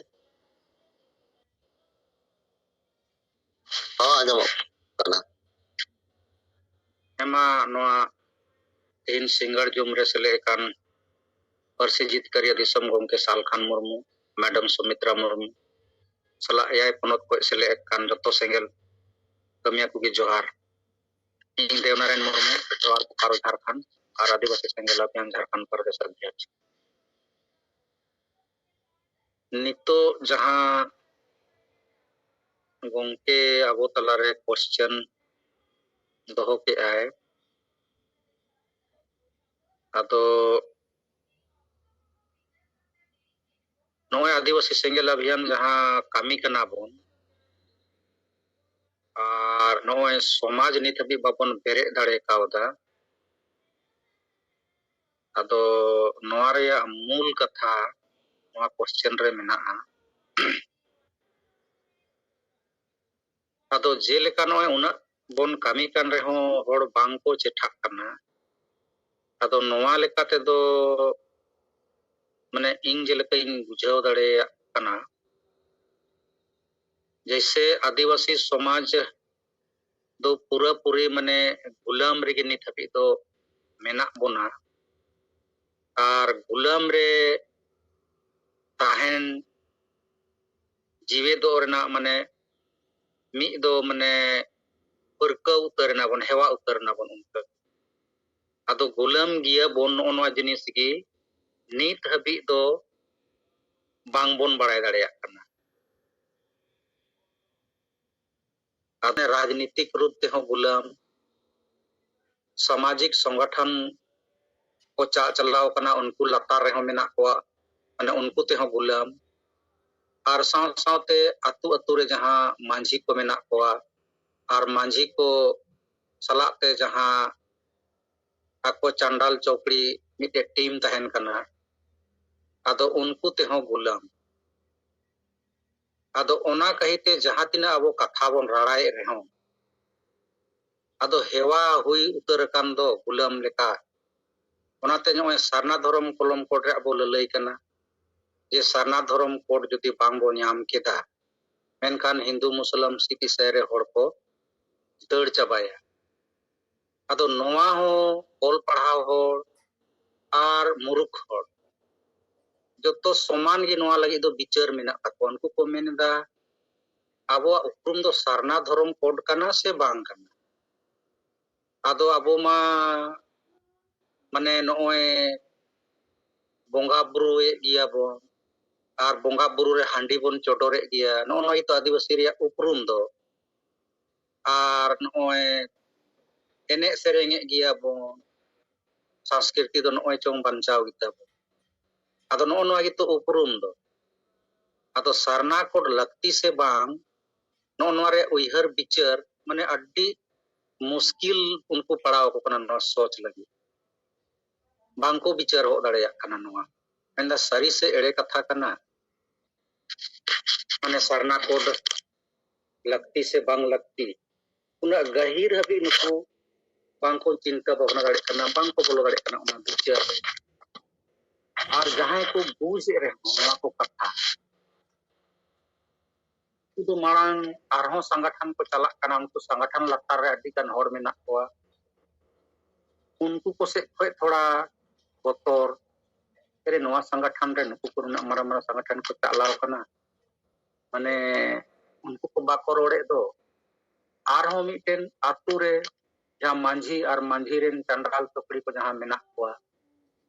ᱟᱸᱡᱚᱢᱚᱜ ᱠᱟᱱᱟ᱾ ᱦᱮᱸ ᱢᱟ, ᱱᱚᱣᱟ ᱛᱮᱦᱮᱧ ᱥᱤᱸᱜᱟᱲ ᱡᱩᱢ ᱨᱮ ᱥᱮᱞᱮᱫ ᱟᱠᱟᱱ ᱯᱟᱹᱨᱥᱤ ᱡᱤᱛᱠᱟᱹᱨᱤᱭᱟᱹ ᱫᱤᱥᱚᱢ ᱜᱚᱢᱠᱮ ᱥᱟᱞᱠᱷᱟᱱ ᱢᱩᱨᱢᱩ, ᱢᱮᱰᱟᱢ ᱥᱩᱢᱤᱛᱨᱟ ᱢᱩᱨᱢᱩ ᱥᱟᱞᱟᱜ ᱮᱭᱟᱭ ᱯᱚᱱᱚᱛ ᱠᱷᱚᱱ ᱥᱮᱞᱮᱫ ᱟᱠᱟᱱ ᱡᱚᱛᱚ ᱥᱮᱸᱜᱮᱞ ᱠᱟᱹᱢᱤᱭᱟᱹ ᱠᱚᱜᱮ ᱡᱚᱦᱟᱨ᱾ ᱤᱧ ᱫᱮᱣᱱᱟᱨᱟᱭᱚᱱ ᱢᱩᱨᱢᱩ, ᱡᱚᱦᱟᱨ ᱵᱳᱠᱟᱨᱳ ᱡᱷᱟᱲᱠᱷᱚᱸᱰ ᱟᱨ ᱟᱹᱫᱤᱵᱟᱹᱥᱤ ᱥᱮᱸᱜᱮᱞ ᱟᱵᱷᱤᱭᱟᱱ ᱡᱷᱟᱲᱠᱷᱚᱸᱰ ᱯᱨᱚᱫᱮᱥ ᱚᱫᱷᱭᱚᱠᱷ᱾ ᱱᱤᱛᱚᱜ ᱡᱟᱦᱟᱸ ᱜᱚᱢᱠᱮ ᱟᱵᱚ ᱛᱟᱞᱟᱨᱮ ᱠᱚᱥᱪᱮᱱ ᱫᱚᱦᱚ ᱠᱮᱜᱼᱟᱭ, ᱟᱫᱚ ᱱᱚᱜᱼᱚᱭ ᱟᱹᱫᱤᱵᱟᱹᱥᱤ ᱥᱮᱸᱜᱮᱞ ᱟᱵᱷᱤᱭᱟᱱ ᱡᱟᱦᱟᱸ ᱠᱟᱹᱢᱤ ᱠᱟᱱᱟ ᱵᱚᱱ, ᱟᱨ ᱱᱚᱜᱼᱚᱭ ᱥᱚᱢᱟᱡᱽ ᱱᱤᱛ ᱦᱟᱹᱵᱤᱡ ᱵᱟᱵᱚᱱ ᱵᱮᱨᱮᱫ ᱫᱟᱲᱮ ᱠᱟᱣᱫᱟ, ᱟᱫᱚ ᱱᱚᱣᱟ ᱨᱮᱭᱟᱜ ᱢᱩᱞ ᱠᱟᱛᱷᱟ ᱱᱚᱣᱟ ᱠᱚᱥᱪᱮᱱ ᱨᱮ ᱢᱮᱱᱟᱜᱼᱟ᱾ ᱟᱫᱚ ᱡᱮᱞᱮᱠᱟ ᱱᱚᱜᱼᱚᱭ ᱩᱱᱟᱹᱜ ᱵᱚᱱ ᱠᱟᱹᱢᱤ ᱠᱟᱱ ᱨᱮᱦᱚᱸ ᱦᱚᱲ ᱵᱟᱝ ᱠᱚ ᱪᱮᱴᱷᱟᱜ ᱠᱟᱱᱟ᱾ ᱟᱫᱚ ᱱᱚᱣᱟ ᱞᱮᱠᱟ ᱛᱮᱫᱚ, ᱢᱟᱱᱮ, ᱤᱧ ᱡᱮᱞᱮᱠᱟᱧ ᱵᱩᱡᱷᱟᱹᱣ ᱫᱟᱲᱮᱭᱟᱜ ᱠᱟᱱᱟ, ᱡᱮᱭᱥᱮ ᱟᱹᱫᱤᱵᱟᱹᱥᱤ ᱥᱚᱢᱟᱡᱽ ᱫᱚ ᱯᱩᱨᱟᱹᱯᱩᱨᱤ, ᱢᱟᱱᱮ, ᱜᱩᱞᱟᱹᱢ ᱨᱮᱜᱮ ᱱᱤᱛ ᱦᱟᱹᱵᱤᱡ ᱫᱚ ᱢᱮᱱᱟᱜ ᱵᱚᱱᱟ᱾ ᱟᱨ ᱜᱩᱞᱟᱹᱢ ᱨᱮ ᱛᱟᱦᱮᱱ ᱡᱤᱣᱮᱫᱚᱜ ᱨᱮᱱᱟᱜ, ᱢᱟᱱᱮ, ᱢᱤᱫ ᱫᱚ, ᱢᱟᱱᱮ, ᱯᱟᱹᱨᱠᱟᱹᱣ ᱩᱛᱟᱹᱨ ᱮᱱᱟ ᱵᱚᱱ, ᱦᱮᱣᱟ ᱩᱛᱟᱹᱨ ᱮᱱᱟ ᱵᱚᱱ ᱚᱱᱠᱟ᱾ ᱟᱫᱚ ᱜᱩᱞᱟᱹᱢ ᱜᱮᱭᱟ ᱵᱚᱱ, ᱱᱚᱜᱼᱚ ᱱᱚᱣᱟ ᱡᱤᱱᱤᱥ ᱜᱮ ᱱᱤᱛ ᱦᱟᱹᱵᱤᱡ ᱫᱚ ᱵᱟᱝ ᱵᱚᱱ ᱵᱟᱲᱟᱭ ᱫᱟᱲᱮᱭᱟᱜ ᱠᱟᱱᱟ᱾ ᱟᱨ ᱨᱟᱡᱽᱱᱤᱛᱤᱠ ᱨᱩᱯ ᱛᱮᱦᱚᱸ ᱜᱩᱞᱟᱹᱢ, ᱥᱟᱢᱟᱡᱤᱠ ᱥᱚᱝᱜᱚᱴᱷᱚᱱ ᱠᱚ ᱪᱟ-, ᱪᱟᱞᱟᱣ ᱠᱟᱱᱟ, ᱩᱱᱠᱩ ᱞᱟᱛᱟᱨ ᱨᱮᱦᱚᱸ ᱢᱮᱱᱟᱜ ᱠᱚᱣᱟ, ᱢᱟᱱᱮ, ᱩᱱᱠᱩ ᱛᱮᱦᱚᱸ ᱜᱩᱞᱟᱹᱢ᱾ ᱟᱨ ᱥᱟᱶ ᱥᱟᱶᱛᱮ ᱟᱹᱛᱩ ᱟᱹᱛᱩ ᱨᱮ ᱡᱟᱦᱟᱸ ᱢᱟᱹᱡᱷᱤ ᱠᱚ ᱢᱮᱱᱟᱜ ᱠᱚᱣᱟ, ᱟᱨ ᱢᱟᱹᱡᱷᱤ ᱠᱚ ᱥᱟᱞᱟᱜ ᱛᱮ ᱡᱟᱦᱟᱸ ᱟᱠᱚ ᱪᱟᱱᱰᱟᱞ ᱪᱚᱠᱲᱤ ᱢᱤᱫᱴᱮᱡ ᱴᱤᱢ ᱛᱟᱦᱮᱱ ᱠᱟᱱᱟ, ᱟᱫᱚ ᱩᱱᱠᱩ ᱛᱮᱦᱚᱸ ᱜᱩᱞᱟᱹᱢ᱾ ᱟᱫᱚ ᱚᱱᱟ ᱠᱟᱹᱦᱤᱛᱮ ᱡᱟᱦᱟᱸ ᱛᱤᱱᱟᱹᱜ ᱟᱵᱚ ᱠᱟᱛᱷᱟ ᱵᱚᱱ ᱨᱟᱲᱟᱭᱮᱫ ᱨᱮᱦᱚᱸ, ᱟᱫᱚ ᱦᱮᱣᱟ ᱦᱩᱭ ᱩᱛᱟᱹᱨ ᱟᱠᱟᱱ ᱫᱚ ᱜᱩᱞᱟᱹᱢ ᱞᱮᱠᱟ᱾ ᱚᱱᱟᱛᱮ ᱱᱚᱜᱼᱚᱭ ᱥᱟᱨᱱᱟ ᱫᱷᱚᱨᱚᱢ ᱠᱚᱞᱚᱢ ᱠᱳᱰ ᱨᱮ ᱟᱵᱚ ᱞᱟᱹᱞᱟᱹᱭ ᱠᱟᱱᱟ ᱡᱮ ᱥᱟᱨᱱᱟ ᱫᱷᱚᱨᱚᱢ ᱠᱳᱰ ᱡᱩᱫᱤ ᱵᱟᱝ ᱵᱚᱱ ᱧᱟᱢ ᱠᱮᱫᱟ, ᱢᱮᱱᱠᱷᱟᱱ ᱦᱤᱱᱫᱩ, ᱢᱩᱥᱞᱟᱢ, ᱥᱤᱠᱷ, ᱤᱥᱟᱭ ᱨᱮ ᱦᱚᱲ ᱠᱚ ᱫᱟᱹᱲ ᱪᱟᱵᱟᱭᱟ᱾ ᱟᱫᱚ ᱱᱚᱣᱟ ᱦᱚᱸ ᱚᱞ ᱯᱟᱲᱦᱟᱣ ᱦᱚᱲ ᱟᱨ ᱢᱩᱨᱩᱠᱷ ᱦᱚᱲ ᱡᱚᱛᱚ ᱥᱚᱢᱟᱱ ᱜᱮ ᱱᱚᱣᱟ ᱞᱟᱹᱜᱤᱫ ᱫᱚ ᱵᱤᱪᱟᱹᱨ ᱢᱮᱱᱟᱜ ᱛᱟᱠᱚᱣᱟ᱾ ᱩᱱᱠᱩ ᱠᱚ ᱢᱮᱱ ᱮᱫᱟ, ᱟᱵᱚᱣᱟᱜ ᱩᱯᱨᱩᱢ ᱫᱚ ᱥᱟᱨᱱᱟ ᱫᱷᱚᱨᱚᱢ ᱠᱳᱰ ᱠᱟᱱᱟ ᱥᱮ ᱵᱟᱝ ᱠᱟᱱᱟ? ᱟᱫᱚ ᱟᱵᱚ ᱢᱟ ᱢᱟᱱᱮ ᱱᱚᱜᱼᱚᱭ ᱵᱚᱸᱜᱟ ᱵᱩᱨᱩᱭᱮᱫ ᱜᱮᱭᱟ ᱵᱚᱱ, ᱟᱨ ᱵᱚᱸᱜᱟ ᱵᱩᱨᱩ ᱨᱮ ᱦᱟᱺᱰᱤ ᱵᱚᱱ ᱪᱚᱰᱚᱨᱮᱫ ᱜᱮᱭᱟ᱾ ᱱᱚᱜᱼᱚ ᱱᱚᱣᱟ ᱜᱮᱛᱚ ᱟᱹᱫᱤᱵᱟᱹᱥᱤ ᱨᱮᱭᱟᱜ ᱩᱯᱨᱩᱢ ᱫᱚ᱾ ᱟᱨ ᱱᱚᱜᱼᱚᱭ ᱮᱱᱮᱡ ᱥᱮᱨᱮᱧᱮᱫ ᱜᱮᱭᱟ ᱵᱚᱱ, ᱥᱚᱝᱥᱠᱨᱤᱛᱤ ᱫᱚ ᱱᱚᱜᱼᱚᱭ ᱪᱚᱝ ᱵᱟᱧᱪᱟᱣ ᱜᱮᱛᱟ ᱵᱚᱱ᱾ ᱟᱫᱚ ᱱᱚᱜᱼᱚ ᱱᱚᱣᱟ ᱜᱮᱛᱚ ᱩᱯᱨᱩᱢ ᱫᱚ᱾ ᱟᱫᱚ ᱥᱟᱨᱱᱟ ᱠᱳᱰ ᱞᱟᱹᱠᱛᱤ ᱥᱮ ᱵᱟᱝ, ᱱᱚᱜᱼᱚ ᱱᱚᱣᱟ ᱨᱮ ᱩᱭᱦᱟᱹᱨ ᱵᱤᱪᱟᱹᱨ ᱢᱟᱱᱮ ᱟᱹᱰᱤ ᱢᱩᱥᱠᱤᱞ ᱩᱱᱠᱩ ᱯᱟᱲᱟᱣ ᱟᱠᱚ ᱠᱟᱱᱟ ᱱᱚᱣᱟ ᱥᱚᱪ ᱞᱟᱹᱜᱤᱫ᱾ ᱵᱟᱝᱠᱚ ᱵᱤᱪᱟᱹᱨ ᱦᱚ ᱫᱟᱲᱮᱭᱟᱜ ᱠᱟᱱᱟ ᱱᱚᱣᱟ᱾ ᱢᱮᱱᱫᱟ ᱥᱟᱹᱨᱤ ᱥᱮ ᱮᱲᱮ ᱠᱟᱛᱷᱟ ᱠᱟᱱᱟ? ᱢᱟᱱᱮ ᱥᱟᱨᱱᱟ ᱠᱳᱰ ᱞᱟᱹᱠᱛᱤ ᱥᱮ ᱵᱟᱝ ᱞᱟᱹᱠᱛᱤ, ᱩᱱᱟᱹᱜ ᱜᱟᱹᱦᱤᱨ ᱦᱟᱹᱵᱤᱡ ᱱᱩᱠᱩ ᱵᱟᱝᱠᱚ ᱪᱤᱱᱛᱟᱹ ᱵᱷᱟᱵᱽᱱᱟ ᱫᱟᱲᱮᱭᱟᱜ ᱠᱟᱱᱟ, ᱵᱟᱝᱠᱚ ᱵᱚᱞᱚ ᱫᱟᱲᱮᱭᱟᱜ ᱠᱟᱱᱟ ᱚᱱᱟ ᱵᱤᱪᱟᱹᱨ ᱨᱮ᱾ ᱟᱨ ᱡᱟᱦᱟᱸᱭ ᱠᱚ ᱵᱩᱡᱽ ᱮᱫ ᱨᱮᱦᱚᱸ ᱱᱚᱣᱟ ᱠᱚ ᱠᱟᱛᱷᱟ, ᱩᱱᱠᱩ ᱫᱚ ᱢᱟᱲᱟᱝ ᱟᱨᱦᱚᱸ ᱥᱚᱝᱜᱚᱴᱷᱚᱱ ᱠᱚ ᱪᱟᱞᱟᱜ ᱠᱟᱱᱟ, ᱩᱱᱠᱩ ᱥᱚᱝᱜᱚᱴᱷᱚᱱ ᱞᱟᱛᱟᱨ ᱨᱮ ᱟᱹᱰᱤ ᱜᱟᱱ ᱦᱚᱲ ᱢᱮᱱᱟᱜ ᱠᱚᱣᱟ, ᱩᱱᱠᱩ ᱠᱚ ᱥᱮᱫ ᱠᱷᱚᱱ ᱛᱷᱚᱲᱟ ᱵᱚᱛᱚᱨ, ᱟᱨᱮ ᱱᱚᱣᱟ ᱥᱚᱝᱜᱚᱴᱷᱚᱱ ᱨᱮ ᱱᱩᱠᱩ ᱠᱚ ᱱᱩᱱᱟᱹᱜ ᱢᱟᱨᱟᱝ ᱢᱟᱨᱟᱝ ᱥᱚᱝᱜᱚᱴᱷᱚᱱ ᱠᱚ ᱪᱟᱞᱟᱣ ᱠᱟᱱᱟ, ᱢᱟᱱᱮ ᱩᱱᱠᱩ ᱠᱚ ᱵᱟᱠᱚ ᱨᱚᱲᱮᱫ ᱫᱚ᱾ ᱟᱨᱦᱚᱸ ᱢᱤᱫᱴᱮᱱ ᱟᱛᱳ ᱨᱮ ᱡᱟᱦᱟᱸ ᱢᱟᱹᱡᱷᱤ ᱟᱨ ᱢᱟᱹᱡᱷᱤ ᱨᱮᱱ ᱪᱟᱸᱰᱟᱞ ᱪᱚᱠᱲᱤ ᱠᱚ ᱡᱟᱦᱟᱸ ᱢᱮᱱᱟᱜ ᱠᱚᱣᱟ,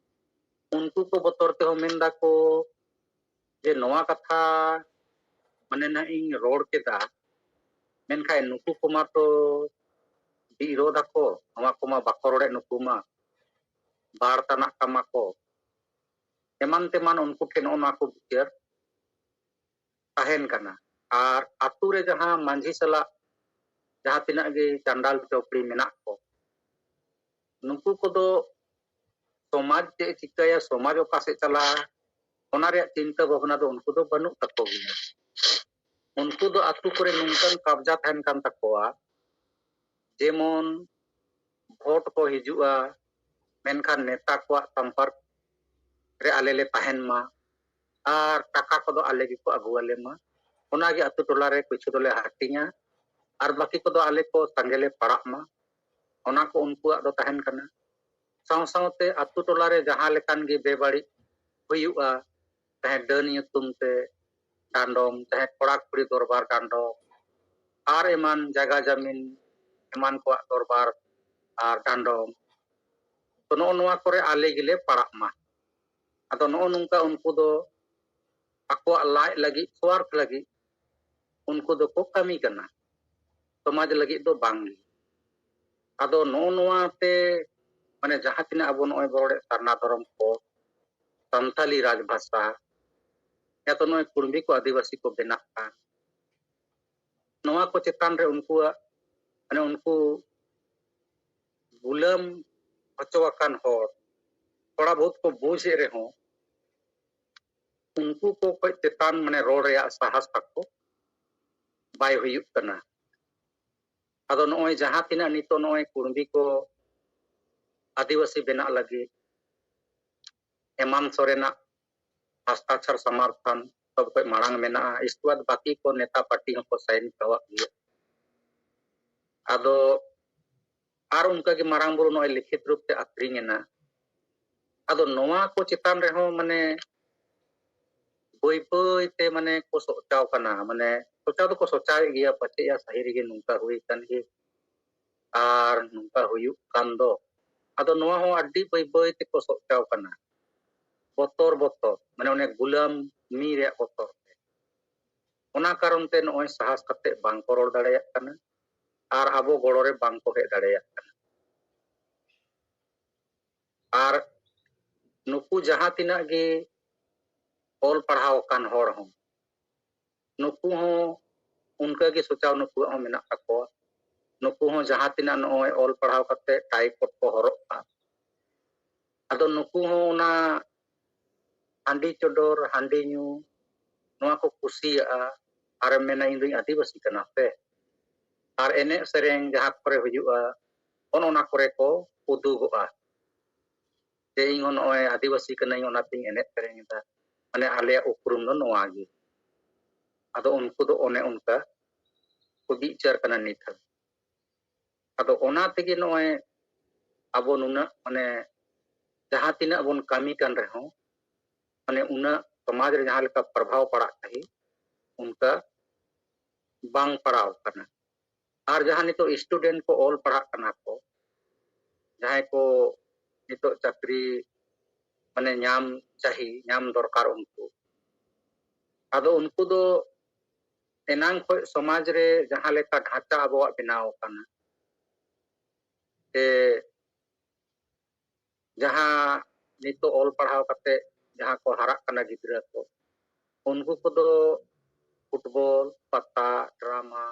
ᱩᱱᱠᱩ ᱠᱚ ᱵᱚᱛᱚᱨ ᱛᱮᱦᱚᱸ ᱢᱮᱱ ᱫᱟᱠᱚ ᱡᱮ ᱱᱚᱣᱟ ᱠᱟᱛᱷᱟ ᱢᱟᱱᱮ ᱱᱟᱦᱟᱜ ᱤᱧ ᱨᱚᱲ ᱠᱮᱫᱟ, ᱢᱮᱱᱠᱷᱟᱱ ᱱᱩᱠᱩ ᱠᱚᱢᱟ ᱛᱚ ᱵᱤᱨᱳᱫ ᱟᱠᱚ, ᱱᱚᱣᱟ ᱠᱚᱢᱟ ᱵᱟᱠᱚ ᱨᱚᱲᱮᱫ ᱱᱩᱠᱩ ᱢᱟ, ᱵᱟᱲ ᱛᱟᱱᱟᱜ ᱛᱟᱢᱟ ᱠᱚ, ᱮᱢᱟᱱ ᱛᱮᱢᱟᱱ ᱩᱱᱠᱩ ᱴᱷᱮᱱ ᱱᱚᱜᱼᱚ ᱱᱚᱣᱟ ᱠᱚ ᱵᱤᱪᱟᱹᱨ ᱛᱟᱦᱮᱱ ᱠᱟᱱᱟ᱾ ᱟᱨ ᱟᱛᱳ ᱨᱮ ᱡᱟᱦᱟᱸ ᱢᱟᱹᱡᱷᱤ ᱥᱟᱞᱟᱜ ᱡᱟᱦᱟᱸ ᱛᱤᱱᱟᱹᱜ ᱜᱮ ᱪᱟᱸᱰᱟᱞ ᱪᱚᱯᱲᱤ ᱢᱮᱱᱟᱜ ᱠᱚ, ᱱᱩᱠᱩ ᱠᱚᱫᱚ ᱥᱚᱢᱟᱡᱽ ᱪᱮᱫ ᱮ ᱪᱤᱠᱟᱹᱭᱟ, ᱥᱚᱢᱟᱡᱽ ᱚᱠᱟ ᱥᱮᱫ ᱪᱟᱞᱟᱜᱼᱟ, ᱚᱱᱟ ᱨᱮᱭᱟᱜ ᱪᱤᱱᱛᱟᱹ ᱵᱷᱟᱵᱽᱱᱟ ᱫᱚ ᱩᱱᱠᱩ ᱫᱚ ᱵᱟᱹᱱᱩᱜ ᱛᱟᱠᱚ ᱜᱮᱭᱟ᱾ ᱩᱱᱠᱩ ᱫᱚ ᱟᱛᱳ ᱠᱚᱨᱮ ᱱᱚᱝᱠᱟᱱ ᱠᱟᱵᱽᱡᱟ ᱛᱟᱦᱮᱱ ᱠᱟᱱ ᱛᱟᱠᱚᱣᱟ, ᱡᱮᱢᱚᱱ ᱵᱷᱳᱴ ᱠᱚ ᱦᱤᱡᱩᱜᱼᱟ, ᱢᱮᱱᱠᱷᱟᱱ ᱱᱮᱛᱟ ᱠᱚᱣᱟᱜ ᱥᱚᱢᱯᱚᱨᱠ ᱨᱮ ᱟᱞᱮ ᱞᱮ ᱛᱟᱦᱮᱱ ᱢᱟ ᱟᱨ ᱴᱟᱠᱟ ᱠᱚᱫᱚ ᱟᱞᱮ ᱜᱮᱠᱚ ᱟᱹᱜᱩ ᱟᱞᱮ ᱢᱟ᱾ ᱚᱱᱟᱜᱮ ᱟᱛᱳ ᱴᱚᱞᱟ ᱨᱮ ᱠᱤᱪᱷᱩ ᱫᱚᱞᱮ ᱦᱟᱹᱴᱤᱧᱟ, ᱟᱨ ᱵᱟᱹᱠᱤ ᱠᱚᱫᱚ ᱟᱞᱮ ᱠᱚ ᱥᱟᱸᱜᱮ ᱞᱮ ᱯᱟᱲᱟᱜ ᱢᱟ, ᱚᱱᱟ ᱠᱚ ᱩᱱᱠᱩᱣᱟᱜ ᱫᱚ ᱛᱟᱦᱮᱱ ᱠᱟᱱᱟ᱾ ᱥᱟᱶ ᱥᱟᱶᱛᱮ ᱟᱛᱳ ᱴᱚᱞᱟ ᱨᱮ ᱡᱟᱦᱟᱸ ᱞᱮᱠᱟᱱ ᱜᱮ ᱵᱮᱵᱟᱹᱲᱤᱡ ᱦᱩᱭᱩᱜᱼᱟ, ᱪᱟᱦᱮ ᱰᱟᱹᱱ ᱧᱩᱛᱩᱢ ᱛᱮ ᱰᱟᱸᱰᱚᱢ, ᱪᱟᱦᱮ ᱠᱚᱲᱟ ᱠᱩᱲᱤ ᱫᱚᱨᱵᱟᱨ ᱰᱟᱸᱰᱚᱢ, ᱟᱨ ᱮᱢᱟᱱ ᱡᱟᱭᱜᱟ ᱡᱟᱢᱤᱱ ᱮᱢᱟᱱ ᱠᱚᱣᱟᱜ ᱫᱚᱨᱵᱟᱨ ᱟᱨ ᱰᱟᱸᱰᱚᱢ, ᱛᱚ ᱱᱚᱜᱼᱚ ᱱᱚᱣᱟ ᱠᱚᱨᱮ ᱟᱞᱮ ᱜᱮᱞᱮ ᱯᱟᱲᱟᱜ ᱢᱟ᱾ ᱟᱫᱚ ᱱᱚᱜᱼᱚ ᱱᱚᱝᱠᱟ ᱩᱱᱠᱩ ᱫᱚ ᱟᱠᱚᱣᱟᱜ ᱞᱟᱡ ᱞᱟᱹᱜᱤᱫ, ᱥᱣᱟᱨᱛᱷ ᱞᱟᱹᱜᱤᱫ ᱩᱱᱠᱩ ᱫᱚᱠᱚ ᱠᱟᱹᱢᱤ ᱠᱟᱱᱟ, ᱥᱚᱢᱟᱡᱽ ᱞᱟᱹᱜᱤᱫ ᱫᱚ ᱵᱟᱝ ᱜᱮ᱾ ᱟᱫᱚ ᱱᱚᱜᱼᱚ ᱱᱚᱣᱟ ᱛᱮ ᱢᱟᱱᱮ ᱡᱟᱦᱟᱸ ᱛᱤᱱᱟᱹᱜ ᱟᱵᱚ ᱱᱚᱜᱼᱚᱭ ᱵᱚ ᱨᱚᱲᱮᱫ ᱥᱟᱨᱱᱟ ᱫᱷᱚᱨᱚᱢ ᱠᱚ, ᱥᱟᱱᱛᱟᱞᱤ ᱨᱟᱡᱽ ᱵᱷᱟᱥᱟ, ᱭᱟᱛᱚ ᱱᱚᱜᱼᱚᱭ ᱠᱩᱲᱢᱤ ᱠᱚ ᱟᱹᱫᱤᱵᱟᱹᱥᱤ ᱠᱚ ᱵᱮᱱᱟᱜ ᱠᱟᱱ, ᱱᱚᱣᱟ ᱠᱚ ᱪᱮᱛᱟᱱ ᱨᱮ ᱩᱱᱠᱩᱣᱟᱜ ᱢᱟᱱᱮ ᱩᱱᱠᱩ ᱜᱩᱞᱟᱹᱢ ᱦᱚᱪᱚ ᱟᱠᱟᱱ ᱦᱚᱲ ᱛᱷᱚᱲᱟ ᱵᱚᱦᱩᱛ ᱠᱚ ᱵᱩᱡᱽ ᱮᱫ ᱨᱮᱦᱚᱸ, ᱩᱱᱠᱩ ᱠᱚ ᱠᱷᱚᱡ ᱪᱮᱛᱟᱱ ᱢᱟᱱᱮ ᱨᱚᱲ ᱨᱮᱭᱟᱜ ᱥᱟᱦᱟᱥ ᱛᱟᱠᱚ ᱵᱟᱭ ᱦᱩᱭᱩᱜ ᱠᱟᱱᱟ᱾ ᱟᱫᱚ ᱱᱚᱜᱼᱚᱭ ᱡᱟᱦᱟᱸ ᱛᱤᱱᱟᱹᱜ ᱱᱤᱛᱚᱜ ᱱᱚᱜᱼᱚᱭ ᱠᱩᱲᱢᱤ ᱠᱚ ᱟᱹᱫᱤᱵᱟᱹᱥᱤ ᱵᱮᱱᱟᱜ ᱞᱟᱹᱜᱤᱫ ᱦᱮᱢᱟᱱᱛ ᱥᱚᱨᱮᱱᱟᱜ ᱦᱟᱥᱛᱟᱠᱷᱟᱨ ᱥᱟᱢᱟᱨᱛᱷᱚᱱ ᱥᱚᱵ ᱠᱷᱚᱡ ᱢᱟᱲᱟᱝ ᱢᱮᱱᱟᱜᱼᱟ᱾ ᱤᱥᱠᱮ ᱵᱟᱫ ᱵᱟᱹᱠᱤ ᱠᱚ ᱱᱮᱛᱟ ᱯᱟᱨᱴᱤ ᱦᱚᱸᱠᱚ ᱥᱟᱭᱤᱱ ᱠᱟᱣᱟᱜ ᱜᱮᱭᱟ᱾ ᱟᱫᱚ ᱟᱨ ᱚᱱᱠᱟᱜᱮ ᱢᱟᱨᱟᱝ ᱵᱩᱨᱩ ᱱᱚᱜᱼᱚᱭ ᱞᱤᱠᱷᱤᱛ ᱨᱩᱯ ᱛᱮ ᱟᱹᱠᱷᱨᱤᱧ ᱮᱱᱟ᱾ ᱟᱫᱚ ᱱᱚᱣᱟ ᱠᱚ ᱪᱮᱛᱟᱱ ᱨᱮᱦᱚᱸ ᱢᱟᱱᱮ ᱵᱟᱹᱭ ᱵᱟᱹᱭ ᱛᱮ ᱢᱟᱱᱮ ᱠᱚ ᱥᱚᱪᱟᱣ ᱠᱟᱱᱟ, ᱢᱟᱱᱮ ᱥᱚᱪᱟᱣ ᱫᱚᱠᱚ ᱥᱚᱪᱟᱣᱮᱫ ᱜᱮᱭᱟ, ᱯᱟᱪᱮᱫ ᱭᱟ ᱥᱟᱹᱦᱤ ᱨᱮᱜᱮ ᱱᱚᱝᱠᱟ ᱦᱩᱭ ᱟᱠᱟᱱ ᱜᱮ ᱟᱨ ᱱᱚᱝᱠᱟ ᱦᱩᱭᱩᱜ ᱠᱟᱱ ᱫᱚ᱾ ᱟᱫᱚ ᱱᱚᱣᱟ ᱦᱚᱸ ᱟᱹᱰᱤ ᱵᱟᱹᱭ ᱵᱟᱹᱭ ᱛᱮᱠᱚ ᱥᱚᱪᱟᱣ ᱠᱟᱱᱟ, ᱵᱚᱛᱚᱨ ᱵᱚᱛᱚᱨ, ᱢᱟᱱᱮ ᱚᱱᱮ ᱜᱩᱞᱟᱢᱤ ᱨᱮᱭᱟᱜ ᱵᱚᱛᱚᱨ ᱛᱮ᱾ ᱚᱱᱟ ᱠᱟᱨᱚᱱ ᱛᱮ ᱱᱚᱜᱼᱚᱭ ᱥᱟᱦᱟᱥ ᱠᱟᱛᱮ ᱵᱟᱝ ᱠᱚ ᱨᱚᱲ ᱫᱟᱲᱮᱭᱟᱜ ᱠᱟᱱᱟ ᱟᱨ ᱟᱵᱚ ᱜᱚᱲᱚ ᱨᱮ ᱵᱟᱝ ᱠᱚ ᱦᱮᱡ ᱫᱟᱲᱮᱭᱟᱜ ᱠᱟᱱᱟ᱾ ᱟᱨ ᱱᱩᱠᱩ ᱡᱟᱦᱟᱸ ᱛᱤᱱᱟᱹᱜ ᱜᱮ ᱚᱞ ᱯᱟᱲᱦᱟᱣ ᱟᱠᱟᱱ ᱦᱚᱲ ᱦᱚᱸ, ᱱᱩᱠᱩ ᱦᱚᱸ ᱚᱱᱠᱟᱜᱮ ᱥᱚᱪᱟᱣ ᱱᱩᱠᱩᱣᱟᱜ ᱦᱚᱸ ᱢᱮᱱᱟᱜ ᱛᱟᱠᱚᱣᱟ᱾ ᱱᱩᱠᱩ ᱦᱚᱸ ᱡᱟᱦᱟᱸ ᱛᱤᱱᱟᱹᱜ ᱱᱚᱜᱼᱚᱭ ᱚᱞ ᱯᱟᱲᱦᱟᱣ ᱠᱟᱛᱮ ᱴᱟᱭ ᱠᱳᱴ ᱠᱚ ᱦᱚᱨᱚᱜ ᱠᱟᱜ, ᱟᱫᱚ ᱱᱩᱠᱩ ᱦᱚᱸ ᱚᱱᱟ ᱦᱟᱺᱰᱤ ᱪᱚᱰᱚᱨ, ᱦᱟᱺᱰᱤ ᱧᱩ, ᱱᱚᱣᱟ ᱠᱚ ᱠᱩᱥᱤᱭᱟᱜᱼᱟ᱾ ᱟᱨᱮᱢ ᱢᱮᱱᱟ, "ᱤᱧ ᱫᱚᱧ ᱟᱹᱫᱤᱵᱟᱹᱥᱤ ᱠᱟᱱᱟ ᱥᱮ?" ᱟᱨ ᱮᱱᱮᱡ ᱥᱮᱨᱮᱧ ᱡᱟᱦᱟᱸ ᱠᱚᱨᱮ ᱦᱩᱭᱩᱜᱼᱟ, ᱚᱱ ᱚᱱᱟ ᱠᱚᱨᱮ ᱠᱚ ᱩᱫᱩᱜᱚᱜᱼᱟ ᱡᱮ, "ᱤᱧ ᱦᱚᱸ ᱱᱚᱜᱼᱚᱭ ᱟᱹᱫᱤᱵᱟᱹᱥᱤ ᱠᱟᱹᱱᱟᱹᱧ, ᱚᱱᱟᱛᱤᱧ ᱮᱱᱮᱡ ᱥᱮᱨᱮᱧ ᱮᱫᱟ, ᱢᱟᱱᱮ ᱟᱞᱮᱭᱟᱜ ᱩᱯᱨᱩᱢ ᱫᱚ ᱱᱚᱣᱟ ᱜᱮ᱾" ᱟᱫᱚ ᱩᱱᱠᱩ ᱫᱚ ᱚᱱᱮ ᱚᱱᱠᱟ ᱠᱚ ᱵᱤᱪᱟᱹᱨ ᱠᱟᱱᱟ ᱱᱤᱛ ᱦᱟᱹᱵᱤᱡ᱾ ᱟᱫᱚ ᱚᱱᱟ ᱛᱮᱜᱮ ᱱᱚᱜᱼᱚᱭ ᱟᱵᱚ ᱱᱩᱱᱟᱹᱜ ᱢᱟᱱᱮ ᱡᱟᱦᱟᱸ ᱛᱤᱱᱟᱹᱜ ᱵᱚᱱ ᱠᱟᱹᱢᱤ ᱠᱟᱱ ᱨᱮᱦᱚᱸ, ᱢᱟᱱᱮ ᱩᱱᱟᱹᱜ ᱥᱚᱢᱟᱡᱽ ᱨᱮ ᱡᱟᱦᱟᱸ ᱞᱮᱠᱟ ᱯᱨᱚᱵᱷᱟᱣ ᱯᱟᱲᱟᱜ ᱛᱟᱦᱮᱸᱫ, ᱚᱱᱠᱟ ᱵᱟᱝ ᱯᱟᱲᱟᱣ ᱠᱟᱱᱟ᱾ ᱟᱨ ᱡᱟᱦᱟᱸ ᱱᱤᱛᱚᱜ student ᱠᱚ ᱚᱞ ᱯᱟᱲᱦᱟᱜ ᱠᱟᱱᱟ ᱠᱚ, ᱡᱟᱦᱟᱸᱭ ᱠᱚ ᱱᱤᱛᱚᱜ ᱪᱟᱹᱠᱨᱤ ᱢᱟᱱᱮ ᱧᱟᱢ ᱪᱟᱹᱦᱤ, ᱧᱟᱢ ᱫᱚᱨᱠᱟᱨ ᱩᱱᱠᱩ, ᱟᱫᱚ ᱩᱱᱠᱩ ᱫᱚ ᱮᱱᱟᱝ ᱠᱷᱚᱱ ᱥᱚᱢᱟᱡᱽ ᱨᱮ ᱡᱟᱦᱟᱸ ᱞᱮᱠᱟ ᱰᱷᱟᱸᱪᱟ ᱟᱵᱚᱣᱟᱜ ᱵᱮᱱᱟᱣ ᱟᱠᱟᱱᱟ, ᱥᱮ ᱡᱟᱦᱟᱸ ᱱᱤᱛᱚᱜ ᱚᱞ ᱯᱟᱲᱦᱟᱣ ᱠᱟᱛᱮ ᱡᱟᱦᱟᱸ ᱠᱚ ᱦᱟᱨᱟᱜ ᱠᱟᱱᱟ ᱜᱤᱫᱽᱨᱟᱹ ᱠᱚ, ᱩᱱᱠᱩ ᱠᱚᱫᱚ ᱯᱷᱩᱴᱵᱚᱞ, ᱯᱟᱛᱟ, ᱰᱨᱟᱢᱟ,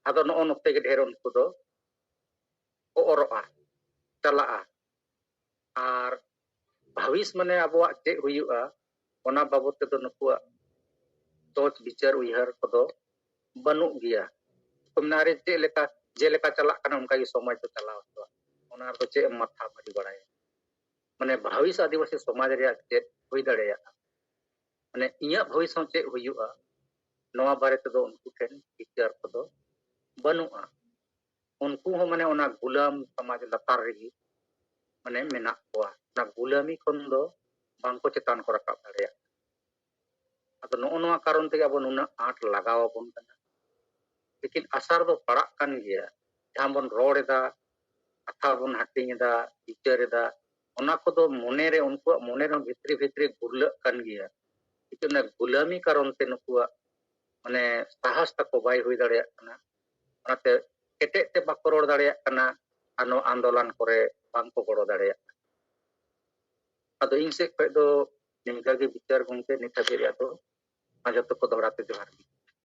ᱟᱫᱚ ᱱᱚᱜᱼᱚ ᱱᱚᱛᱮ ᱜᱮ ᱰᱷᱮᱨ ᱩᱱᱠᱩ ᱫᱚ ᱠᱚ ᱚᱨᱚᱜᱼᱟ, ᱪᱟᱞᱟᱜᱼᱟ᱾ ᱟᱨ ᱵᱷᱟᱵᱤᱥ ᱢᱟᱱᱮ ᱟᱵᱚᱣᱟᱜ ᱪᱮᱫ ᱦᱩᱭᱩᱜᱼᱟ, ᱚᱱᱟ ᱵᱟᱵᱚᱫ ᱛᱮᱫᱚ ᱱᱩᱠᱩᱣᱟᱜ ᱥᱚᱪ ᱵᱤᱪᱟᱹᱨ ᱩᱭᱦᱟᱹᱨ ᱠᱚᱫᱚ ᱵᱟᱹᱱᱩᱜ ᱜᱮᱭᱟ᱾ ᱠᱚ ᱢᱮᱱᱟ, "ᱟᱨᱮ ᱪᱮᱫ ᱞᱮᱠᱟ, ᱡᱮᱞᱮᱠᱟ ᱪᱟᱞᱟᱜ ᱠᱟᱱᱟ ᱚᱱᱠᱟ ᱜᱮ ᱥᱚᱢᱚᱭ ᱫᱚ ᱪᱟᱞᱟᱣ ᱦᱚᱪᱚᱣᱟᱜ, ᱚᱱᱟ ᱨᱮᱫᱚ ᱪᱮᱫ ᱮᱢ ᱢᱟᱛᱷᱟ ᱢᱟᱹᱨᱤ ᱵᱟᱲᱟᱭᱟ?" ᱢᱟᱱᱮ ᱵᱷᱟᱵᱤᱥ ᱟᱹᱫᱤᱵᱟᱹᱥᱤ ᱥᱚᱢᱟᱡᱽ ᱨᱮᱭᱟᱜ ᱪᱮᱫ ᱦᱩᱭ ᱫᱟᱲᱮᱭᱟᱜᱼᱟ, ᱢᱟᱱᱮ ᱤᱧᱟᱹᱜ ᱵᱷᱟᱵᱤᱥ ᱦᱚᱸ ᱪᱮᱫ ᱦᱩᱭᱩᱜᱼᱟ, ᱱᱚᱣᱟ ᱵᱟᱨᱮ ᱛᱮᱫᱚ ᱩᱱᱠᱩ ᱴᱷᱮᱱ ᱵᱤᱪᱟᱹᱨ ᱠᱚᱫᱚ ᱵᱟᱹᱱᱩᱜᱼᱟ᱾ ᱩᱱᱠᱩ ᱦᱚᱸ ᱢᱟᱱᱮ ᱚᱱᱟ ᱜᱩᱞᱟᱹᱢ ᱥᱚᱢᱟᱡᱽ ᱞᱟᱛᱟᱨ ᱨᱮᱜᱮ ᱢᱟᱱᱮ ᱢᱮᱱᱟᱜ ᱠᱚᱣᱟ᱾ ᱚᱱᱟ ᱜᱩᱞᱟᱹᱢᱤ ᱠᱷᱚᱱ ᱫᱚ ᱵᱟᱝᱠᱚ ᱪᱮᱛᱟᱱ ᱠᱚ ᱨᱟᱠᱟᱵ ᱫᱟᱲᱮᱭᱟᱜ᱾ ᱟᱫᱚ ᱱᱚᱜᱼᱚ ᱱᱚᱣᱟ ᱠᱟᱨᱚᱱ ᱛᱮᱜᱮ ᱟᱵᱚ ᱱᱩᱱᱟᱹᱜ ᱟᱸᱴ ᱞᱟᱜᱟᱣ ᱟᱵᱚᱱ ᱠᱟᱱᱟ᱾ ᱞᱮᱠᱤᱱ ᱟᱥᱟᱨ ᱫᱚ ᱯᱟᱲᱟᱜ ᱠᱟᱱ ᱜᱮᱭᱟ᱾ ᱡᱟᱦᱟᱸ ᱵᱚᱱ ᱨᱚᱲ ᱮᱫᱟ, ᱠᱟᱛᱷᱟ ᱵᱚᱱ ᱦᱟᱹᱴᱤᱧ ᱮᱫᱟ, ᱵᱤᱪᱟᱹᱨ ᱮᱫᱟ, ᱚᱱᱟ ᱠᱚᱫᱚ ᱢᱚᱱᱮᱨᱮ, ᱩᱱᱠᱩᱣᱟᱜ ᱢᱚᱱᱮ ᱨᱮᱦᱚᱸ ᱵᱷᱤᱛᱨᱤ ᱵᱷᱤᱛᱨᱤ ᱜᱩᱨᱞᱟᱹᱜ ᱠᱟᱱ ᱜᱮᱭᱟ᱾ ᱞᱮᱠᱤᱱ ᱚᱱᱟ ᱜᱩᱞᱟᱹᱢᱤ ᱠᱟᱨᱚᱱ ᱛᱮ ᱱᱩᱠᱩᱣᱟᱜ ᱢᱟᱱᱮ ᱥᱟᱦᱟᱥ ᱛᱟᱠᱚ ᱵᱟᱭ ᱦᱩᱭ ᱫᱟᱲᱮᱭᱟᱜ ᱠᱟᱱᱟ᱾ ᱚᱱᱟᱛᱮ ᱠᱮᱴᱮᱡ ᱛᱮ ᱵᱟᱠᱚ ᱨᱚᱲ ᱫᱟᱲᱮᱭᱟᱜ ᱠᱟᱱᱟ ᱟᱨ ᱱᱚᱣᱟ ᱟᱱᱫᱳᱞᱚᱱ ᱠᱚᱨᱮ ᱵᱟᱝ ᱠᱚ ᱜᱚᱲᱚ ᱫᱟᱲᱮᱭᱟᱜ ᱠᱟᱱᱟ᱾ ᱟᱫᱚ ᱤᱧ ᱥᱮᱫ ᱠᱷᱚᱱ ᱫᱚ ᱱᱤᱝᱠᱟᱹ ᱜᱮ ᱵᱤᱪᱟᱹᱨ ᱜᱚᱢᱠᱮ, ᱱᱤᱛ ᱦᱟᱹᱵᱤᱡ ᱨᱮᱭᱟᱜ ᱫᱚ ᱢᱟ ᱡᱚᱛᱚ ᱠᱚ ᱫᱚᱦᱲᱟ ᱛᱮ ᱡᱚᱦᱟᱨ ᱜᱮ᱾